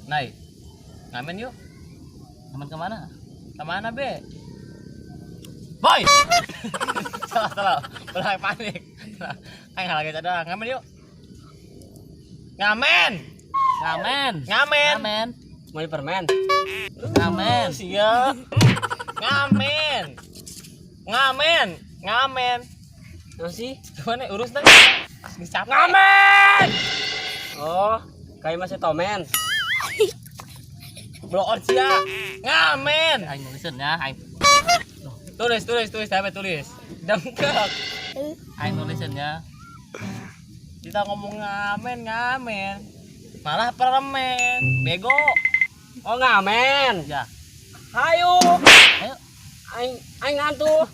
Nay, ngamen yuk. Ngamen kemana? Kemana, Be? Boy! Salah, salah. Ulah panik. Aing lagi ada ngamen yuk. Ngamen! Ngamen. Ngamen! Ngamen. Mau di permen. Ngamen. Sia. Ngamen. Ngamen. Ngamen. Terus sih? Gimana urus dah. Geus capek. Ngamen. Oh, kayak masih tomen. Bloon sia. Ngamen. Aing nulisin ya, aing Tulis, tulis, tulis, sampai tulis. Dengkek. aing nulisin ya. Kita ngomong ngamen, ngamen. Malah permen. Bego. Oh, ngamen. Ya. Hayu. Ayo. Aing aing ngantuk.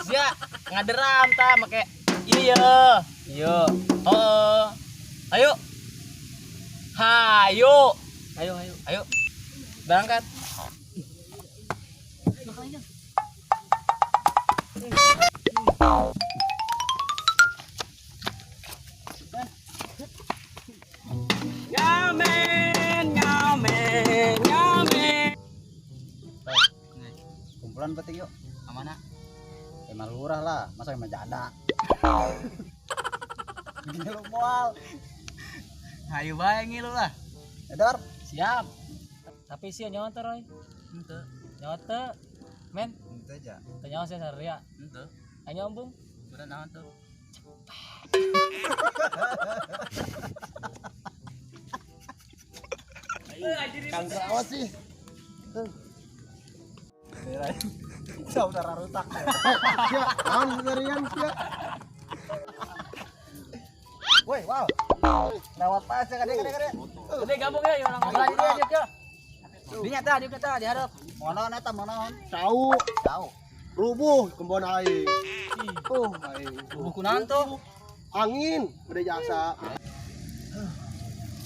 Sia ngaderam ta make iya. Iya. Heeh. Ayo. Hayo. Ayo, ayo. Ayo. Berangkat. Ngamen, ngamen, ngamen. Kumpulan petik yuk. Kemana? Emang lurah lah, masa emang janda. Gini lu mual. Hayu bae ngilu lah. Edar, Siap. Tapi sih nyawa teh, Roy. Henteu. Nyawa teh. Men, itu aja. teu nyawa sih saria. Henteu. Aing nyawa embung. Udah naon tuh? Kang awas sih. Saudara rutak. Ya, naon seharian sia. Woi, wow. Lewat pas ya, kade kade kade. Udah gabung ya, orang ngobrol aja ya. Dinya tah, dinya tah diharap. Monon eta monon. Cau, Tahu. rubuh kembon aing. Oh, aing. Buku naon tuh? Angin, udah jasa.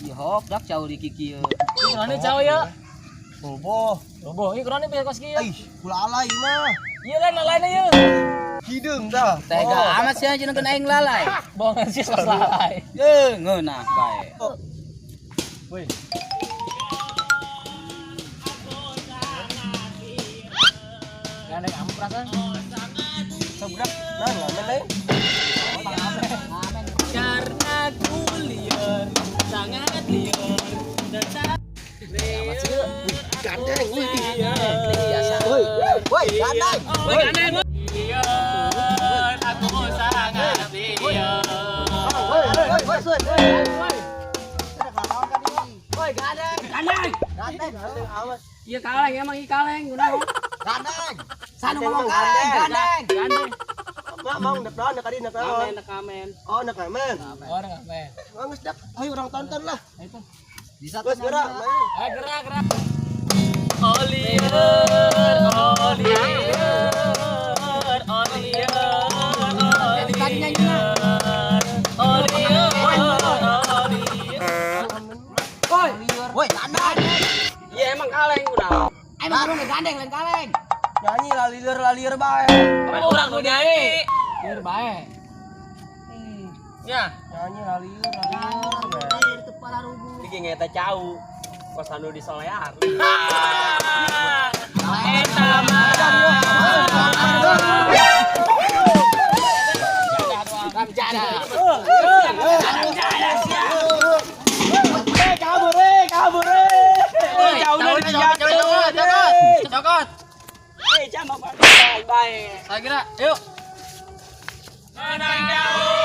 Ihok dak jauh di kiki. Ini kurangnya jauh ya. Rubuh. Rubuh, ini kurangnya biar kos kieu. Ih, kula alay mah. Iya lain lain ya. Hideung dah. Tega amat sih anjeun aing lalai. Bohongan sih kos lalai. Ye, ngeunah bae. Woi. Gak ada kamu perasaan. Sebudak, nah ngamen lain. Karena ku liar, sangat liar. Tetap Gandeng, wih. Biasa. Woi, woi, gandeng. Woi, gandeng. Liar, aku sangat liar. Woi, woi, woi, woi. Ada kelamaan kan ini? Woi, gandeng. Gandeng. Gandeng, gandeng awas. Iya kaleng emang iya kaleng kunaon? Gandeng. Sanu ngomong kaleng, gandeng. Gandeng. Mak mau nek naon nek kadi nek naon. Ngamen, ngamen. Oh, nek ngamen. Oh, ngamen. Oh, geus dak. Ayo orang tonton lah. Bisa Geus gerak, main. Ayo gerak, gerak. Oh liar, oh liar, oh liar, oh liar, oh liar, oh liar. Woi, Woi, gandeng. iya emang kaleng kunaon? Emang lu gandeng lain kaleng. Nyanyi lalieur lalieur bae. Orang nu nyanyi. Biar bae. Ya, Nyanyi lalieur lalieur bae. Itu para rubuh. Iki ngeta cau. Kos anu di solear. Eta mah. Eh, kabur eh, kabur eh. Jauh dari Cokot, cokot, cokot. Eh, jam apa? Bae. Saya kira, yuk. Menang jauh.